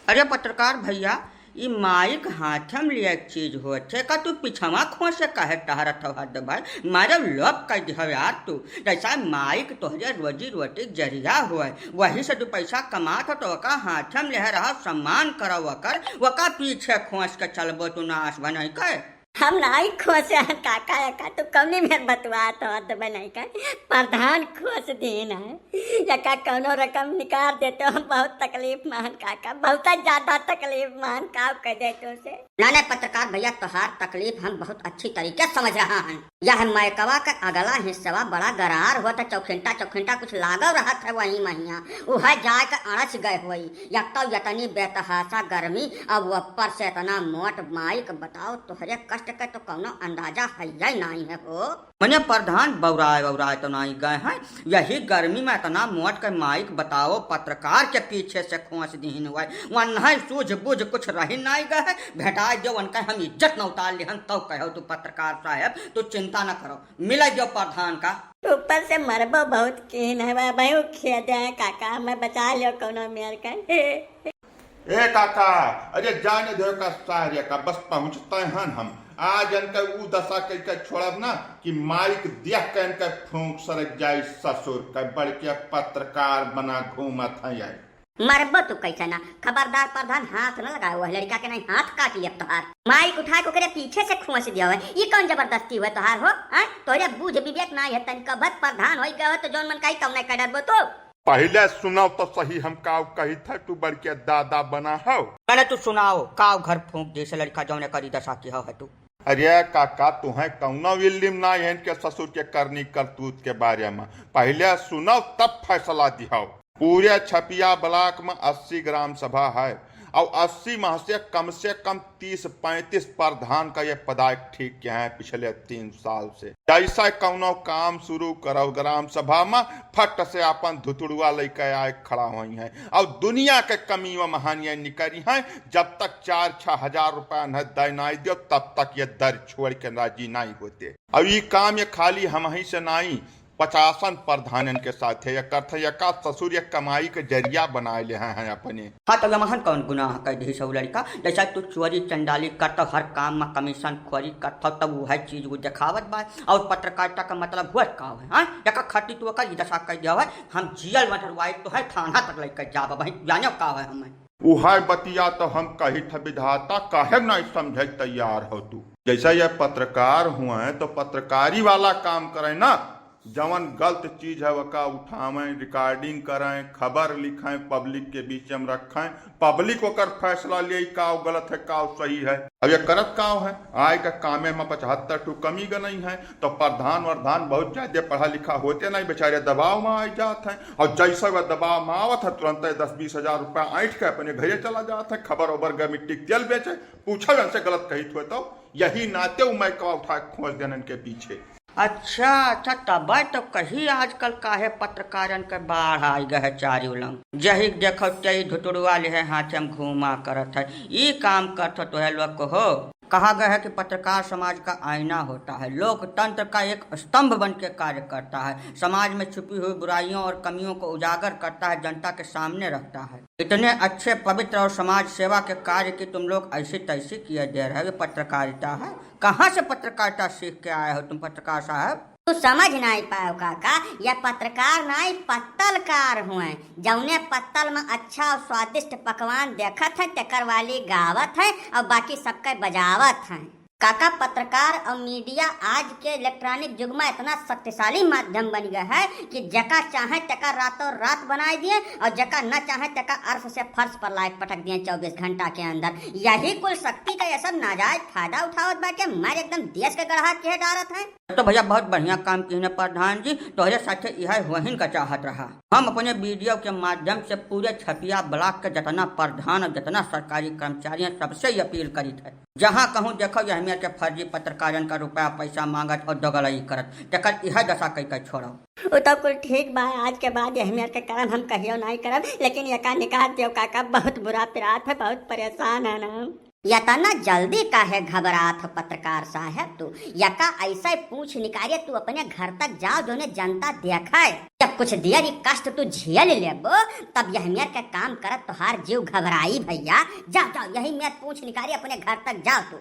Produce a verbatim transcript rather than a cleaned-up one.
अरे पत्रकार भइया, ई माइक हाथे में लिया एक चीज होत है, का तू पिछवा खोंसे काहे टहरत हो? हद भाई, मारे लोप कइ दिहव यार तू। जैसा माइक तोहरे रोजी रोटी के जरिया होय, वही से दू पैसा कमात हो तो ओका हाथे में लेहे रहा, सम्मान करो ओकर, ओका पीछे खोंस के चलबो तू नाश बनई के। हम नाई खोसे हन काका, एका तू कौनी मेर बतुआत हो? हद बनई के प्रधान खोस दीन है, एका कौनो रकम निकाल देते हो, बहुत तकलीफ में हन काका, बहुत ज्यादा तकलीफ में हन, का कह देते हो से। ना, ना पत्रकार भइया, तोहार तकलीफ हम बहुत अच्छी तरीके से समझ रहा हन। यह माइकवा के अगला हिस्सवा बड़ा गरार होत है, चौखिंटा चौखिंटा कुछ लागल रहत है वही महिया, उहै जाए के अड़च गए होई। एक तो यतनी बेतहासा गर्मी, अब ऊपर से एतना मोट माइक, बताओ तोहरे कष्ट के तो कौनो अंदाजा है ही नाई है हो। मने प्रधान बौराए बौराए तो नाई गए हैं, यही गर्मी में एतना मोट के माइक बताओ पत्रकार के पीछे से खोंस दीहिन हुआ, वन्है सूझ बूझ कुछ रही नाई गए है, भेटाए दियो उनका हम इज्जत न उतार लिहन, तब कहो तू पत्रकार साहेब, तू चिंता न करो, मिले दियो प्रधान का। ऊपर से मरबो बहुत कीन है, वह भाई खेदे है काका, मैं बचा लियो कौनो मेर के। ए काका, अरे जाने दो का सारे का, बस पहुँचते हन हम। आज इनके ऊ दशा कइके छोड़ब ना कि माइक देख के इनके फूंक सरक जाई ससुर के, बड़के पत्रकार बना घूमत हैं यार। मरबो तू कैसे ना, खबरदार प्रधान हाथ न लगाए, वह लड़का के नहीं हाथ काट लिया तोहार। माइक उठा के ओकरे पीछे से खोंस दिया है, ई कौन जबरदस्ती हुआ तोहार हो? हैं? तोहरे बूझ विवेक ना है, तनिक भर प्रधान होई गए हो तो जौन मन कही तौने कर डरबो तू। पहिले सुनाओ तो सही, हम काव कहित है, तू बड़के दादा बना हो। पहले तू सुनाओ, काव घर फूंक जैसे लड़का जौने करी दशा की हो है तू। अरे काका, तुहें कौनो इल्म ना है इनके ससुर के करनी करतूत के बारे में। पहिले सुनाओ तब फैसला दिहाओ। पूरे छपिया ब्लॉक में अस्सी ग्राम सभा है और अस्सी में से कम से कम तीस पैंतीस प्रधान का ये पदायक ठीक किया है पिछले तीन साल से। जैसा कौनो काम शुरू करो ग्राम सभा में, फट से अपन धुतुड़ुआ लेके आए खड़ा हुई हैं और दुनिया के कमियों महानियाँ निकरी हैं। जब तक चार छह हजार रुपया न दे नाई दियो, तब तक ये दर छोड़ के राजी नाई होते। अब ई काम ये खाली हम ही से नाई, पचासन प्रधानन के साथ है, ये करते ये का ससुर ये कमाई के जरिया बनाए ले हैं, हैं अपने। हाँ, तो यमहन कौन गुनाह कह दही सब लड़का? जैसा तू चोरी चंडाली करत हो, हर काम में कमीशन खोरी करत हो, तब वह चीज वो दिखावत बा। और पत्रकारिता का मतलब हुआ का है? हाँ, एका खातिर तू का ई दशा कह दिया है, हम जियल मटरवाई तो है, थाना तक लेकर जाब भाई, जाने का है हमें। उहै बतिया तो हम कहित है विधाता, काहे नहीं समझे तैयार हो तू। जैसा ये पत्रकार हुए तो पत्रकारी वाला काम करे ना, जवन गलत चीज है वका उठावें, recording करें, खबर लिखें, public के बीच में रखें, public ओकर फैसला ले काव गलत है काव सही है। अब ये करत काव है, आए का कामे में पचहत्तर ठो कमी गनई है, तो प्रधान वरधान बहुत ज्यादा पढ़ा लिखा होते नहीं, बेचारे दबाव में आ जात हैं। और जैसे वह दबाव में आवत है, तुरंत दस बीस हजार रुपया ऐंठ के अपने घरे चला जात है, खबर ओबर गए मिट्टी के तेल बेचे, पूछो इनसे गलत कहित हुए तो। यही नाते वो माइकवा उठा के खोंस देन इनके पीछे। अच्छा, अच्छा, तब तो कही आजकल काहे पत्रकारन के बाढ़ आई गए है चारी उलंग। जही देखो तही धुतुड़ुआ ले है हाथे में घूमा करत है। ई काम करत हो तोहे लोग को हो। कहा गया है कि पत्रकार समाज का आईना होता है, लोकतंत्र का एक स्तंभ बन के कार्य करता है, समाज में छुपी हुई बुराइयों और कमियों को उजागर करता है, जनता के सामने रखता है। इतने अच्छे, पवित्र और समाज सेवा के कार्य की तुम लोग ऐसी तैसी किए दे रहे हो, ये पत्रकारिता है? कहाँ से पत्रकारिता सीख के आए हो तुम पत्रकार साहब? तू समझ नाई पाओ काका, या पत्रकार नाई, पत्तलकार हुए, जौने पत्तल में अच्छा और स्वादिष्ट पकवान देखत है, तेकर वाली गावत है और बाकी सबके बजावत है। काका, पत्रकार और मीडिया आज के इलेक्ट्रॉनिक युग में इतना शक्तिशाली माध्यम बन गया है कि जका चाहे तेका रातों रात बनाए दिए और जका न चाहे तेका अर्श से फर्श पर लाइक पटक दिए चउबीस घंटा के अंदर। यही कुल शक्ति का ये सब नाजायज फायदा उठावत बा के मारे एकदम देश के गढ़ा के डारत है। तो भैया, बहुत बढ़िया काम किहने प्रधान जी, तोहरे साथे इहे होहिन का चाहत रहा। हम अपने वीडियो के माध्यम से पूरे छपिया ब्लॉक के जितना प्रधान और जितना सरकारी कर्मचारी हैं, सबसे ही अपील करीत है, जहाँ कहूँ देखो यह मेर के फर्जी पत्रकारन का रुपया पैसा मांगत और दोगलई करत, तेकर इहे दशा कई के छोड़ो। उ तो कुल ठीक बा, आज के बाद यह मेर के करम हम कहियो नाई करब, लेकिन एका निकाल दियो काका, बहुत बुरा पिरात है, बहुत परेशान है ना हम। यतना जल्दी काहे घबरात हो पत्रकार साहब तू? यका ऐसा पूछ निकारिए, तू अपने घर तक जाओ, जोने जनता देखे। जब कुछ देर ई कष्ट तू झेल लेबो, तब यह मेर के काम करत तोहार जीव घबराई भैया। जाओ, जाओ, यही मेर पूछ निकारिए, अपने घर तक जाओ तू।